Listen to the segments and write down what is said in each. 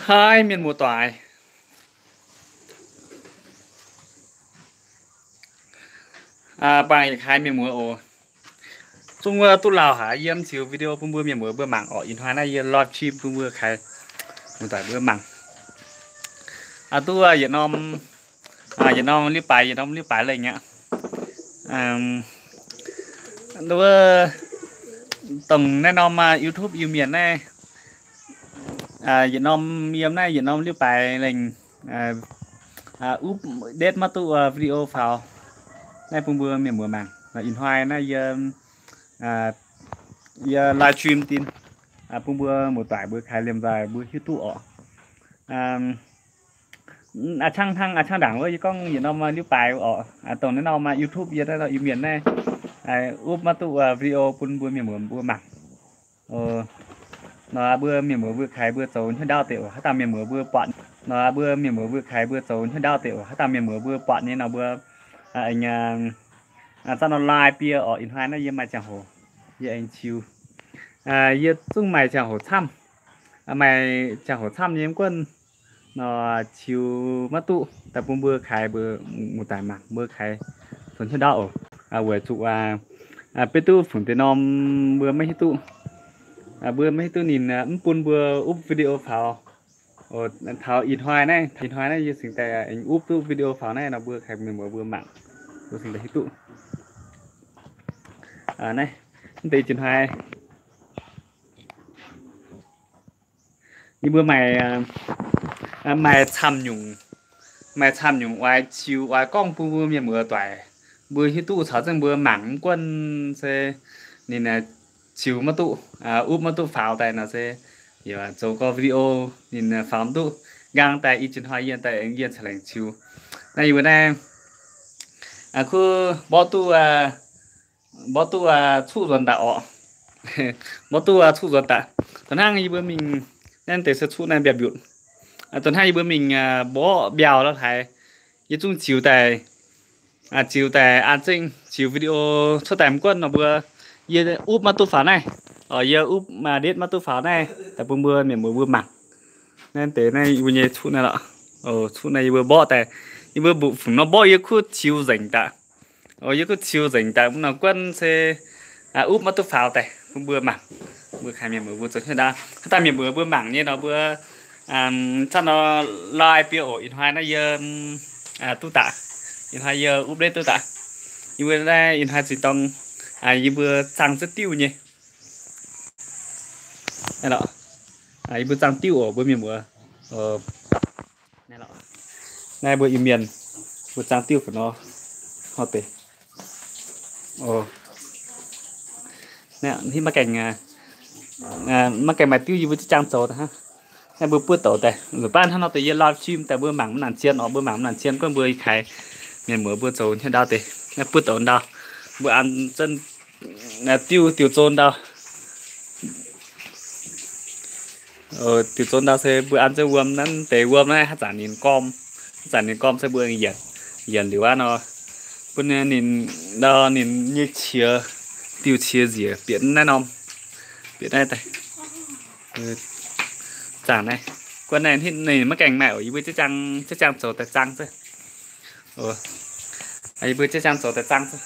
Haih mienh muoz-doic, baengh yietc kaaix mienh muoz oc. Zungv wuov duqv lauh haic, yie mv ziux video bun mbuo mienh muoz mbuo mangc orqc. Ih hnoi naaiv yie live stream bun mbuo kaaix muoz-doic mbuo mangc. Duqv yietc norm, yietc norm liuz baaix, yietc norm liuz baaix lengh aqv. Wuov dongh naaiv norm YouTube Iu-Mienh naaiv, yietc norm yiem naaiv yietc norm liuz baaix lengh, update maiv duqv video faaux naaiv bun mbuo mienh muoz mangc. Ih hnoi naaiv yie, yie live stream dien bun mbuo muoz-doic mbuo kaaix liemh nzaaih mbuo hiuv duqv orqc. A'cangv hnangv, a'cangh ndaangc wuov yie gorngv yietc norm liuz baaix orqc, dongh naaiv norm YouTube yie naaiv norm Iu-Mienh naaiv, upv maiv duqv video bun mbuo mienh muoz mbuo mangc. Nor mbuo mienh muoz mbuo kaaix mbuo zoux hnyouv ndaauv deix oc, haaix dauh mienh muoz mbuo buatc, nor mbuo mienh muoz mbuo kaaix mbuo zoux hnyouv ndaauv deix oc, haaix dauh mienh muoz mbuo buatc nyei nor mbuo aengx zanc nor lai bie orqc. Ih hnoi naaiv yie maaih ziangh hoc, yie aengx ziux. Yie zungv maaih ziangh hoc camv, maaih ziangh hoc camv nyei mv guonv nor ziux maiv duqv daaih bun mbuo kaaix mbuo muoz-doic mangc, mbuo kaaix zoux hnyouv ndaauv oc. Weic zuqc beiv duqv funx deix norm mbuo maiv hiuv duqv, mbuo maiv hiuv duqv ninh mv bun mbuo upv video faaux. Taux ih hnoi naaiv, ih hnoi naaiv yie cingx daaih aengx upv duqv video faaux naaiv nor mbuo kaaix mienh muoz mbuo mangc, mbuo cingx daaih hiuv duqv. Naaiv mv deix ih hnoi yie mbuo maaih, maaih camv nyungc, maaih camv nyungc oix ziux oix gorngv bun mbuo mienh muoz-doic mbuo hiuv duqv caux zengv mbuo mangc mv guonv se ninh ziux maiv duqv, upv maiv duqv faaux daaih nor se yaac zoux gorx video ninh faaux mv duqv. Nqaang daaih ih jiex hnoi yie daaih yie cingx laengc ziux. Naaiv yie mbuo naaiv kuv mborqv duqv, mborqv duqv cuqv nzuonx daaih orqc. Mborqv duqv cuqv nzuonx daaih. Dongh hnangv yie mbuo mingh, naaiv deix se cuqv naaiv mbiauz mbiutc. Dongh hnangv yie mbuo mingh mborqv mbiauz lorh haaix, yie zungv ziux daaih, ziux daaih an zengv ziux video cuotv daaih mv guonv nor mbuo, yie upv maiv duqv faaux naaiv, yie upv ndetv maiv duqv faaux naaiv daaih bun mbuo mienh muoz mbuo mangc. Naaiv deix naaiv yie mbuo nyei cuqv naaiv lorqc. Cuqv naaiv yie mbuo mborqv daaih, yie mbuo mbuoqc fungc nor mborqv yie kuv ziux nzengc daaih. Yie kuv ziux nzengc daaih nor guonv se upv maiv duqv faaux daaih bun mbuo mangc. Mbuo kaaix mienh muoz mbuo zoux hnyouv ndaauv, haaix dauh mienh muoz mbuo mangc nyei nor mbuo zanc nor lai bie oc. Ih hnoi naaiv yie duqv daaih, ih hnoi yie upv ndetv duqv daaih. Yie mbuo naaiv ih hnoi zinh dorng yie mbuo zaangh ziex diuv nyei. Yie mbuo zaangh diuv oc mbuo mienh muoz. Naaiv mbuo Iu-Mienh mbuo zaangh diuv fu'nor hnoi deix. Naaiv hitv maiv gaengh, maiv gaengh maaih diuv yie mbuo ziex jaang zoux daaih hnangv. Naaiv mbuo buov douc daaih, nzuqc baav hnangv nor deix yie live stream daaih mbuo mangc mv nangc zien oc, mbuo mangc mv nangc zien gorngv mbuo kaaix mienh muoz mbuo zoux hnyouv ndau deix. Naaiv buov douc ndau, mbuo an zengv diuv diuh zon ndau. Diuh zon ndau se mbuo an zengv wuom, naaiv deix wuom naaiv haaix zanc ninh gorm, haaix zanc ninh gorm se mbuo yienc, yienc liuz aqv nor, bun ninh ndau ninh nyei qiex, diuh qiex njiec bieqc naaiv norm, bieqc naaiv daaih. Zaangc naaiv, guanh naaiv hitv ninh maiv gaengh maaih oc, yie mbuo ziex jaang, ziex jaang zoux daaih zaangh zengv. Yie mbuo ziex jaang zoux daaih zaangh zengv.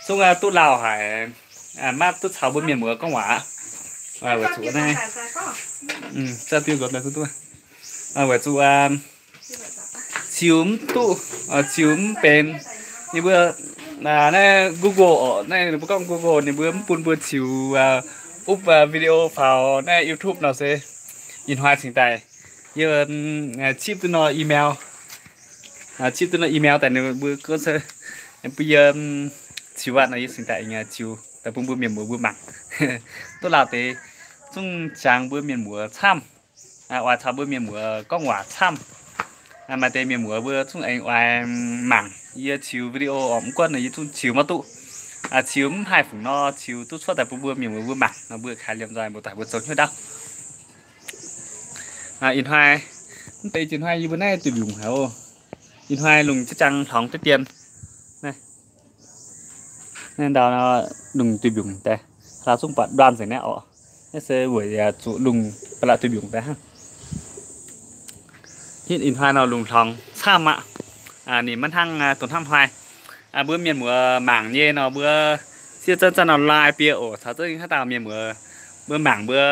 Zungv duqv lauh haic, maiv duqv caux mbuo mienh muoz gorngv waac aqv. Weic zuqc naaiv, weic zuqc ziux mv duqv, ziux mv benx. Ninh mbuo naaiv Google oc, naaiv ninh mbuo gorngv Google ninh mbuo mv bun mbuo ziux, upv video faaux naaiv YouTube nor se ih hnoi cingx daaih yie cipv duqv nor email, cipv duqv nor email daaih ninh mbuo gorngv se bun yie ziux aqv nor yie cingx daaih ziux daaih bun mbuo mienh muoz mbuo mangc. Duqv lauh deix zungv jangx mbuo mienh muoz camv, oix caux mbuo mienh muoz gorngv waac camv. Maaih deix mienh muoz mbuo zungv aengx oix mangc yie ziux video oc, mv guonv nor yie zungv ziux maiv duqv. Ziux mv haih fungc nor ziux duqv cuotv daaih bun mbuo mienh muoz mbuo mangc nor mbuo kaaix liemh nzoih mbuo daaih mbuo zoux hnyouv ndau. Ih hnoi, mv deix ih hnoi yie mbuo naaiv duih mbiungc haic oc. Ih hnoi lungh ziex jaang hlorngx deix dien. Naaiv ndau lungh duih mbiungc daaih, hlaax zungv buatc nduan nzengc naaiv oc. Naaiv se weic zuqc lungh ba'laqc duih mbiungc daaih hnangv. Hitv ih hnoi nor lungh hlongx camv aqv. Ninh maiv hnangv dongh hnamv hnoi. Mbuo mienh muoz mangc nyei nor mbuo siev zanv zanv nor like bie oc. Caux zengv haaix dauh mienh muoz mbuo mangc mbuo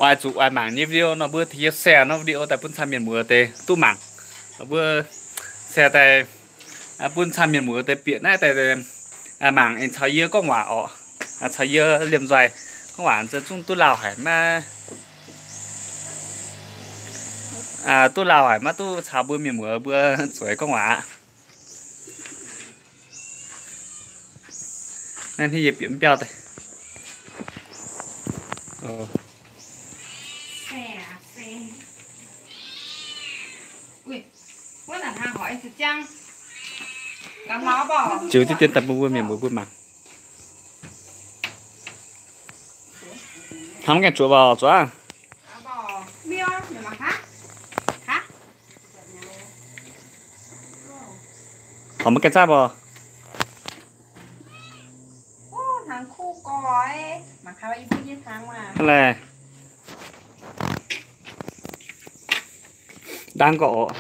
oix zuqc oix mangc nyei video nor mbuo tengx yie share norm video daaih bun camv mienh muoz deix duqv mangc. Mbuo share daaih bun camv mienh muoz deix bieqc naaiv daaih mangc aengx caux yie gorngv waac orqc. Caux yie liemh nzoih gorngv waac zungv duqv lauh haic maiv duqv lauh haic maiv duqv caux mbuo mienh muoz mbuo zueiz gorngv waac aqv. Naaiv yie bieqc mv biauv daaih. Ziux diqv dien daaih bun mbuo mienh mbuo mbuo mangc. Hnamv gaengh zuoqc mbuo zuqc aqv. Taux maiv gaengh zaaiv mbuo. Hnangv laih. Ndaangc gorqv orqc.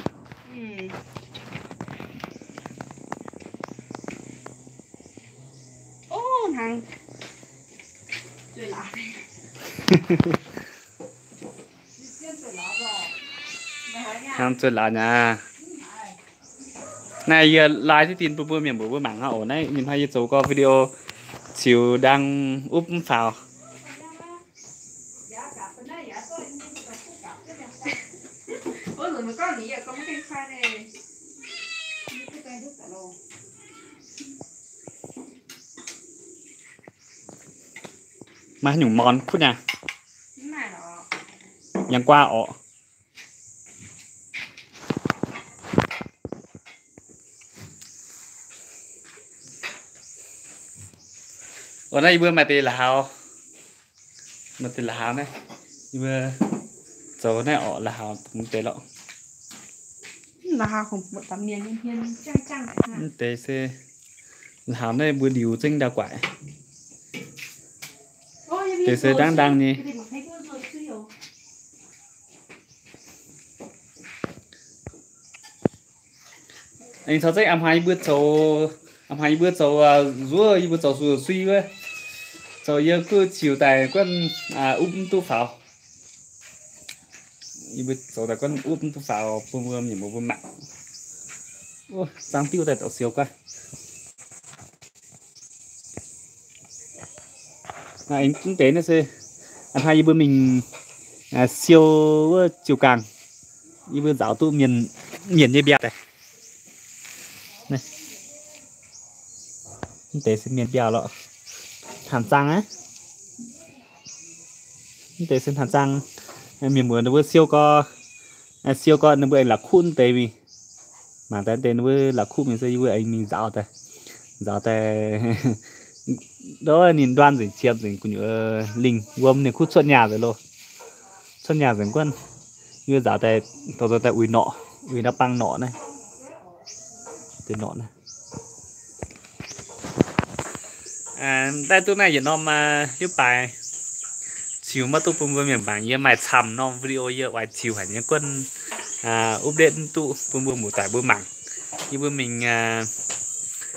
Hnangv zueih laaix nyei. Naaiv yie like diqv dien bun mbuo mienh mbuo mbuo mangc hnangv oc. Naaiv ih hnoi yie zoux gorx video ziux ndaang upv mv faaux. Maaih haaix nyungc morn kuv nyei? Yangh guaa orqc. Naaiv yie mbuo maaih deix la'haux, maaih deix la'haux naaiv, yie mbuo zoux naaiv orqc la'haux mv deix lorqc. Mv deix se la'haux naaiv mbuo liuz zengv ndau guaaic. Deix se ndaangc ndaangc nyei. Aengx caux zengv a'hmz yie mbuo zoux, a'hmz yie mbuo zoux nzuov, yie mbuo zoux sui wuov, zoux yie kuv ziux daaih guanh upv mv duqv faaux. Yie mbuo zoux daaih guanh upv mv duqv faaux bun mbuo mienh mbuo mbuo mangc. Zangv diuv daaih zoux siou guanh. Mv deix naaiv se a'hmz yie mbuo mingh siou wuov jiu gaangh, yie mbuo nzaaux duqv mienh, mienh nyei mbiauh daaih. Mv deix se mienh mbiauh lorqc. Hnanc zaang aqv. Mv deix se hnanc zaang. Mienh muoz ninh mbuo siou gorx, siou gorx ninh mbuo aengx la'kuqv mv deix mingh. Mangc daaih mv deix ninh mbuo la'kuqv mingh se yie mbuo aengx mingh nzaaux daaih. Nzaaux daaih, ninh nduan nzengc, qiemx nzengc gu'nyuoz lingh wuom ninh kuv cuotv nyaah nzengc loh. Cuotv nyaah nzengc guanh. Yie mbuo nzaaux daaih, dorh zoux daaih uix norqc, uix ndau bang norqc naaiv. Deix norqc naaiv. Daaih duqv naaiv yietc norm hiuv baaix ziux maiv duqv bun mbuo mienh mangc. Yie maaih camv norm video yie oix ziux haic nyei guanh, update mv duqv bun mbuo muoz-doic mbuo mangc. Yie mbuo mingh,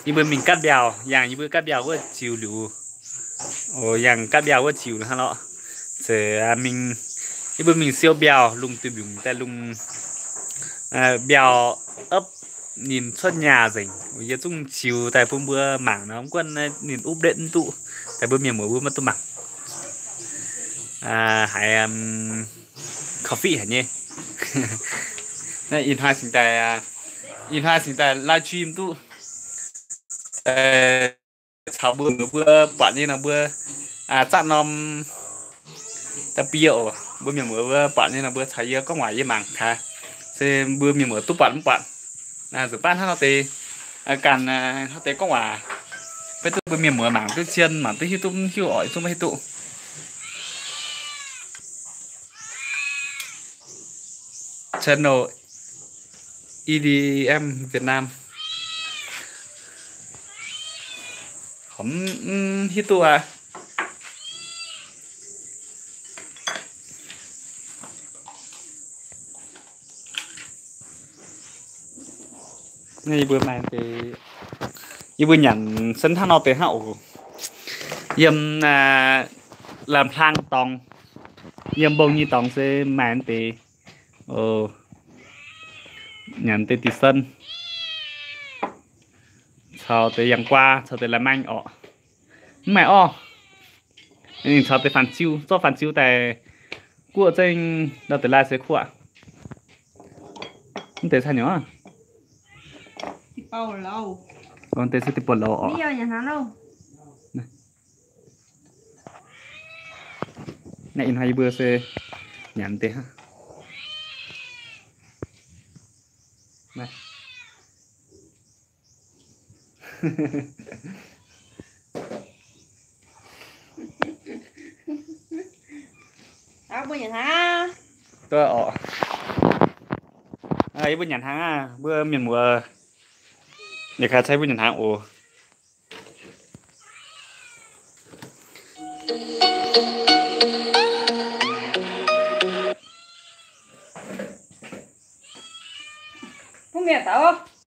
yie mbuo mingh gaatv mbiauh, yangh yie mbuo gaatv mbiauh wuov ziux liuz, yangh gaatv mbiauh wuov ziux hnangv lorqc. Zeiz mingh, yie mbuo mingh siou mbiauh, lungh duih mbiungc daaih lungh mbiauh opv ninh cuotv nyaah nzengc. Yie zungv ziux daaih bun mbuo mangc nor, mv gunv ninh update mv duqv, daaih mbuo mienh muoz mbuo maiv duqv mangc. Haiz coffee haic nyei. Naaiv ih hnoi cingx daaih, ih hnoi cingx daaih livestream duqv, caux mbuo mbuo buatc nyei nor mbuo zatv norm da'bie oc. Mbuo mienh muoz mbuo buatc nyei nor mbuo caux yie gorngv waac yie mangc gaax. Se mbuo mienh muoz duqv buatc mv buatc. Nzuqc baav hnangv nor deix, ganh hnangv deix gorngv waac, beiv duqv mbuo mienh muoz mangc duqv cien, mangc duqv hiuv duqv mv hiuv oc, zungv maiv hiuv duqv. Channel E D M Việt Nam. Mv hiuv duqv aqv. Yie mbuo maaih deix, yie mbuo nyanc se hnangv nor deix hnangv oc. Yiem laanh plang dorngx, yiem mbong nyei dorngx se maaih deix. Nyanc deix dic sen caux deix yangh guaa caux deix la'maanh orqc. Mv maaih orv. Ninh caux deix faanx-ziu, zorqv faanx-ziu daaih guoqv zengv ndau deix lai se kuoqv. Mv deix cai nyuoz. Deix se deix buoz-louz orqc. Naaiv ih hnoi yie mbuo se nyanc deix hnangv. Mbuo nyanc hnangv aqv. Mbuo mienh muoz yietc kaaix cai mbuo nyanc hnangv oc. Mbuo mienh daux.